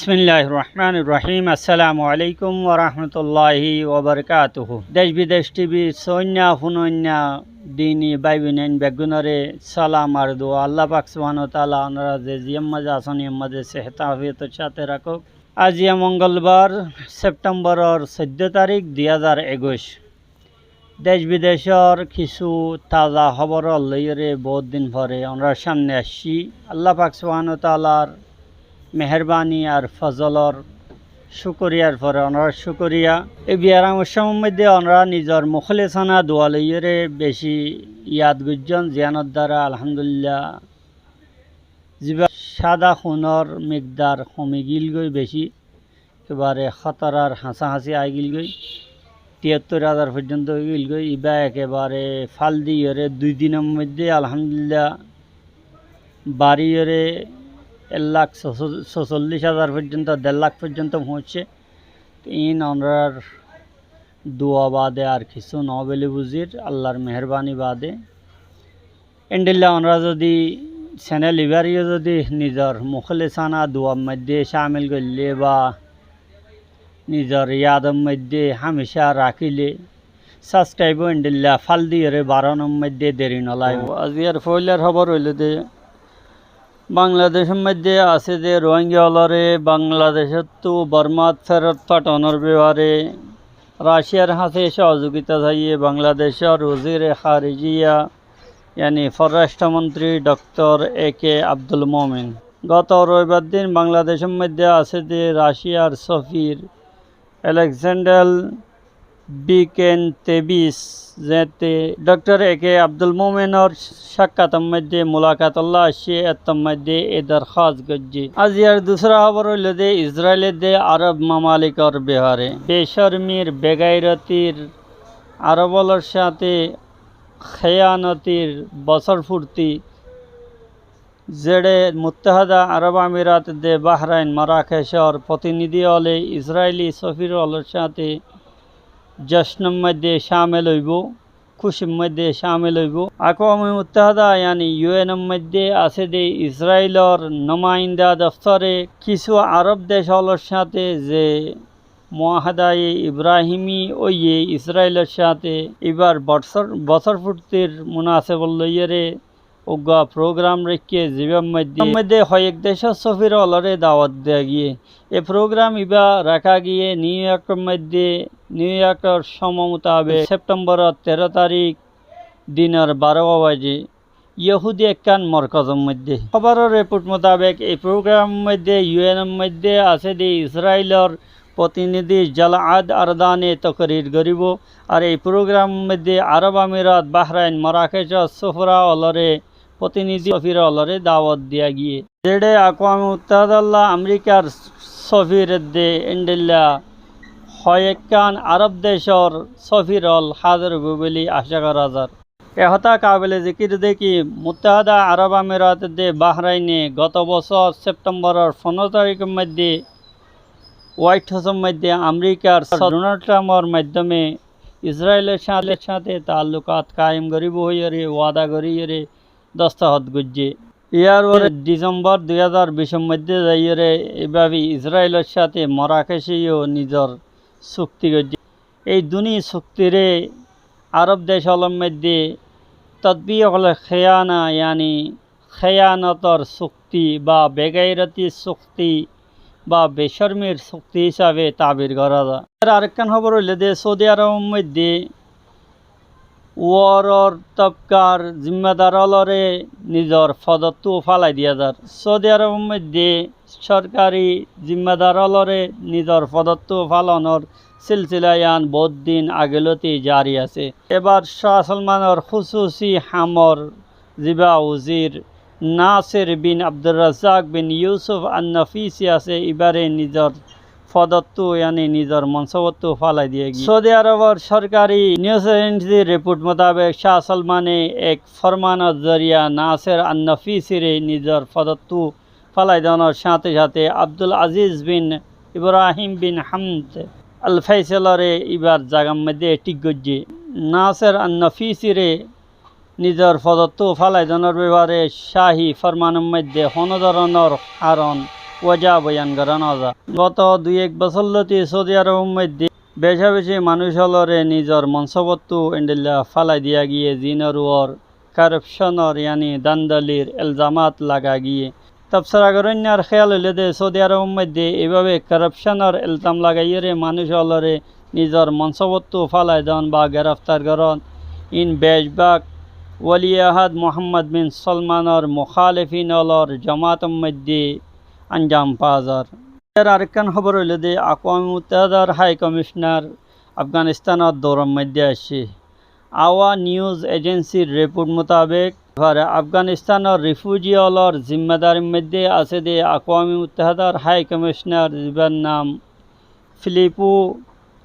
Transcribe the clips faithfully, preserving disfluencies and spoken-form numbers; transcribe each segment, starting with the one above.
Bismilláhir Rohmánir Rohím. Assalamu aléikum wa rahmatulláhi wa barakátuhu. Dec bidec thibir sóinna fúnoinna dini bái boinain beggúnore salam ar dua. Allah pak subhánahu wa taala onora ze ziyán mazé asón iyán mazé sehet afiyotor sáte rakók. Aijja mongolbar, Septemboror soiddó tarík, dui házar ekuic. Dec bidecor kissú taza hóbor loiyóre bout din fore onorar sámne aiccí. Allah pak subhánahu wa taalar meherbani ar fozolor cúkuriyar fore onorar cúkuriya. Ei biyaramor cómor moidde onora nizor mukhlisana dua loiyóre beci yad goijjón, ziyánor duara alhamdulillah zibá cáda kúnor mikdar komi gílgoi beci, ekebare hótarar hañsahasí aigílgoi, tiyattor házar foijjonto óigílgoi. Ibá ekebare fál diyóre dui dinor moidde alhamdulillah bariyóre ek lak soso-, sosollic házar foijjonto, der lak foijjonto foóñicce. Iín onorar dua baade ar kissú noó buli buzír, Allar meherbani baade. Endilla onora zodi senel ibáre yó zodi nizor mukhlisana duar moidde cámil goille ba nizor yador moidde hámicá rakíle, sabskraibo endilla fál diyóre baronor moidde deri nolaibo. Aijjar foóilar hóbor óilde, Bangladecor moidde asé de Ruáingga ólore Bangladecóttu Bormát ferot fathonor befare Raciyar hañsé sohozugita saiyé Bangladecor wozire hárijiya, yani forrasthromontri doktor A K Abdul Momen. Goto roibar din Bangladecor moidde asé de Raciyar sofir Alekzandar Bikentebis zeéñtte doktor A K Abdul Momenor cakkator moidde mulakatolla aiccé, ettor moidde e dorhas goijjé. Aijjar dusra hóbor óilde Israilor de Arob mamalikor befare becórmir, begairotir, Arob ólor sáñte héyanotir bosór furti. Zeçé Muttahada Arob Amirat de Bahrain Marakecor protinidhi óle Israili sofir ólor sáñte jocnor moidde cámil óibo, kúcir moidde cámil óibo. Akwame Muttahada yani U N or moidde asé de Israilor numainda doftore kissú Arob dec ólor sáñte ze muahadaye Ibrahimi óiye Israilor sáñte ibár bosór, bosór furtir munasebot loiyóre uggúa program raikké, zibár moidde, moidde hoiyek decór sofir ólore dawot diya giyé. E program ibá raká giyé New Yorkor moidde, New Yorkor cómo mutabek Septemboror teró tarík dinor baró baje Yohudi ekkán morkozor moidde. Hóboror report mutabek e program moidde U N or moidde asé de Israilor protinidhi Jalad Ardane tokrir goribo. Ar ei program moidde Arob Amirat, Bahrain, Marakecor sofura ólore protinidhi sofir ólore dawot diya giyé. Zeçé Akwame Muttahadalla Amerikar sofir edde endilla hoiyekkán Arob decór sofir ól házir óibo buli acá gora zar. E hotá kabile zikir de ki Muttahada Arob Amirat edde Bahraine goto bosór Septemboror fonóro tarikor moidde White Houseor moidde Amerikar Donald Trumpor maiddome Israilor sáñte, sáñte taallukat kaim goribo hoiyóre wada goriyóre dostahot goijjé. Yar fore December dui házar bicor moidde zaiyóre eibábe Israilor sáñte Marakece yó nizor cukti goijjé. Ei duni cuktire Arob dec ólor moidde totbiyokle héyana, yani héyanotor cukti ba begairotir cukti ba becórmir cukti hísabe tabir gora za. Ar arekkán hóbor óilde Saudi Arobor moidde uoror tobkar zimmadar ólore nizor fodottu fálai diya zar. Saudi Arobor moidde sorkari zimmadar ólore nizor fodottu fálonor silsila ián bout din agelóti jari asé. Ebar Cáh Salmanor kúsusi hamor zibá wozir Naser bin Abdur Razzak bin Yusuf An-Nafisi asé, ibáre nizor fodottu, yani nizor monsobottu fálai diya giyé. Saudi Arobor sorkari news agency report mutabek Cáh Salmane ek formanor zoriya Naser An-Nafisire nizor fodottu fálai donor sáñte sáñte Abdul Aziz bin Ibrahim bin Hamd Al Faisalore ibar zagar moidde thík goijjé. Naser An-Nafisire nizor fodottu fálai donor befare cáhi formanor moidde honó doronor haron wajá boyan gorá no za. Goto dui ek bosór lóti Saudi Arobor moiddé becá-becí manúic ólore nizor monsobottú endilla fálai diya giyé, zinor uore korrapconor, yáni dandalir elzamat laga giyé. Tobsora goróinnar héyal óilde, Saudi Arobor moiddé eibábe korrapconor elzam lagaiyóre manúic ólore nizor monsobottú fálai don ba gereftar goron, in becbák Wali Ahad Muhammad bin Solmanor mukálefin ólor jomaator moiddé anjam faa zar. Ar arekkán hóbor óilde, Akwame Muttahedar Hái Komicnar Afganistanor douror moiddé aiccé. Awa Niuz Ejensir report mutabek, Afganistanor rifuji ólor zimmadarir moiddé asé dé Akwame Muttahedar Hái Komicnar, zibar nam Filippo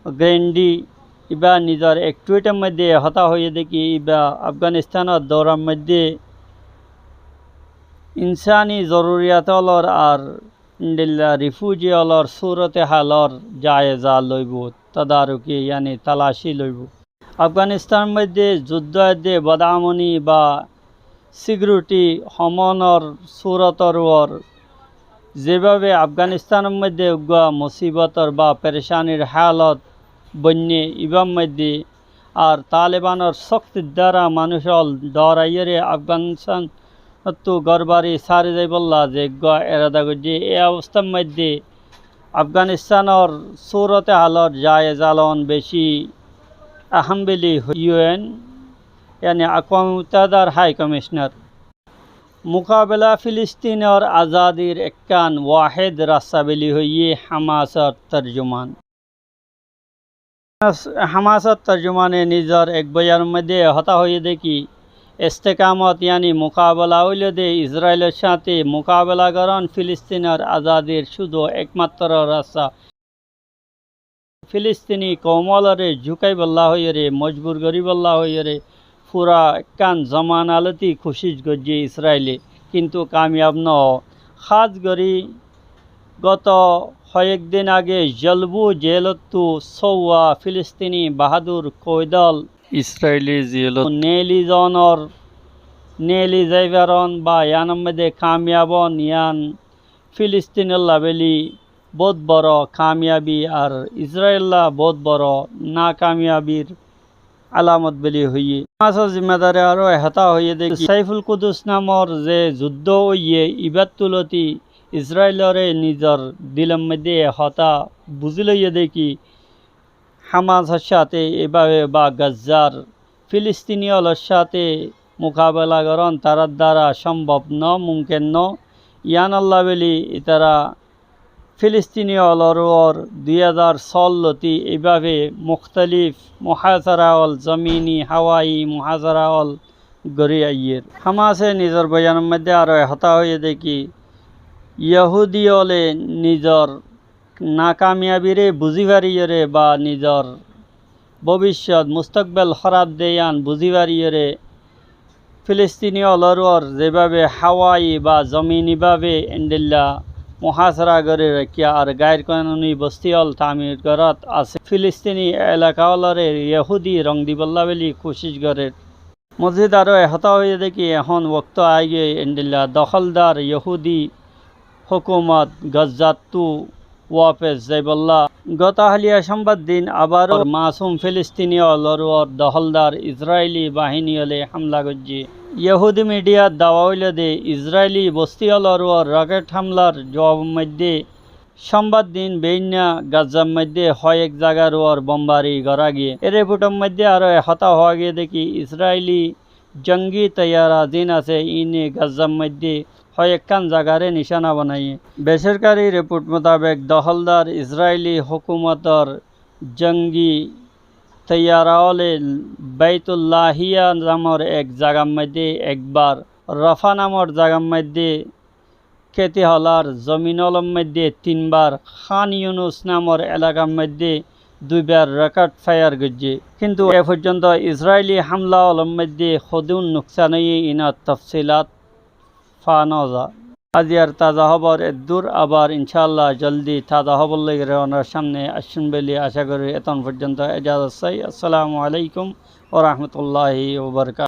Grandi, iba nizor ek twitor moiddé hotá hoiyé dé ki, iba Afganistanor douror moiddé insani zoruriyat ólor ar endilla rifuji ólor surote halor jayeza loibo, tadaruki, yáni talaci loibo. Afganistanor moiddé juddó edde bodaamoni ba sikiuriti homonor surotor uore, zeibábe Afganistanor moiddé uggúa musibotor ba perecanir halot boinné, ibar moiddé ar Talebanor sóktir dára manúic ól dóraiyóre Afganistanottú górbari sári zaibolla ze eggúa erada goijjé, e obostár moiddé Afganistanor surote halor jayeza lon beci ahám buli U N, yáni Akwame Muttahedar Hái Komicnar. Mukabela Filistinor azadir ekkán wahed rasta buli hoiyé Hamasor torjuman. Hamasor torjumane nizor ek boyanor moiddé hotá hoiyé dé ki, estekamot, yáni mukabela óilde Israilor sáte mukabela goron Filistinor azadir cúdu ekmatro rasta. Filistini koum ólore zukaibolla hoiyóre, mojbur goríbolla hoiyóre, fura ekkán zomana lóti kucíc goijjé Israile, kintu kamiyab no ó. Hás gorí goto hoyek din age Zolbu jelottú sóuwa Filistini bahádur koid ól Israili jelot neeli zonor, neeli zaifaron ba yíanor moiddé kamiyab on, yían Filistinolla buli bout boro kamiyabi ar Israilolla bout boro nakamiyabir alamot buli hoiyé. Hamasor zimmadare aró e hotá hoiyé dé ki, Saiful Kudus namor ze juddó óiye, ibáttu lóti Israilore nizor dilor moiddé e hotá buzí loiyé dé ki, Hamasor sáte eibábe ba Gazzar Filistini ólor sáte mukabela goron tarár dára sombob no, mumkin no. Yíanolla buli ítara Filistini ólor uore dui házar sót lóti eibábe muktalif muhasara ól, zomini, hawai muhasara ól gorí aiyér. Hamase nizor boyanor moiddé aró e hotá hoiyé dé ki, Yohudi óle nizor nakamiyabire buzí fariyóre ba nizor bóbiccot, mustokbel hóraf dé yían buzí fariyóre, Filistini ólor uore zeibábe hawai ba zomini bábe endilla muhasara gorí raikká ar gair kanuni bosti ól tamir gorát asé Filistini elaka ólore Yohudi rong dibolla buli kucíc gorér. Mozid aró e hotá hoiyé dé ki, ehón wokto aigiyói endilla doholdar Yohudi hókumot Gazzattu wafes zaibolla. Goto háliya sombad din abaró masum Filistini ólor uore doholdar Israili bahini óle hamla goijjé. Yohudi midiyar dawa óilde Israili bosti ólor uore roket hamlar juwabor moiddé sombad din beinna Gazzar moiddé hoyek zagar uore bombari gorá giyé. E riportor moiddé aró e hotá hoó giyé dé ki, Israili jongi toiyara zin asé, iíne Gazzar moiddé hoyekkán zagare nicána banaiyé. Besorkari riport mutabek doholdar Israili hókumotor jongi toiyara óle Baitulláhiya namor ek zagar moiddé ekbar, Rafa namor zagar moiddé kéti holar zomin ólor moiddé tinbar, Khan Yunus namor elakar moiddé duibar roket fayar goijjé. Kintu e foijjonto Israili hamla ólor moiddé hodún nuksan óiye, inor tofsilat faa no za. Aziyar taza hóbor eddur, abar incálla joldi taza hóbor loi onorar samne aiccum buli acá gorí. Eton foijjonto ejazot sai. Assalamu alaikum wa rahmatullahi wa barakatuhu.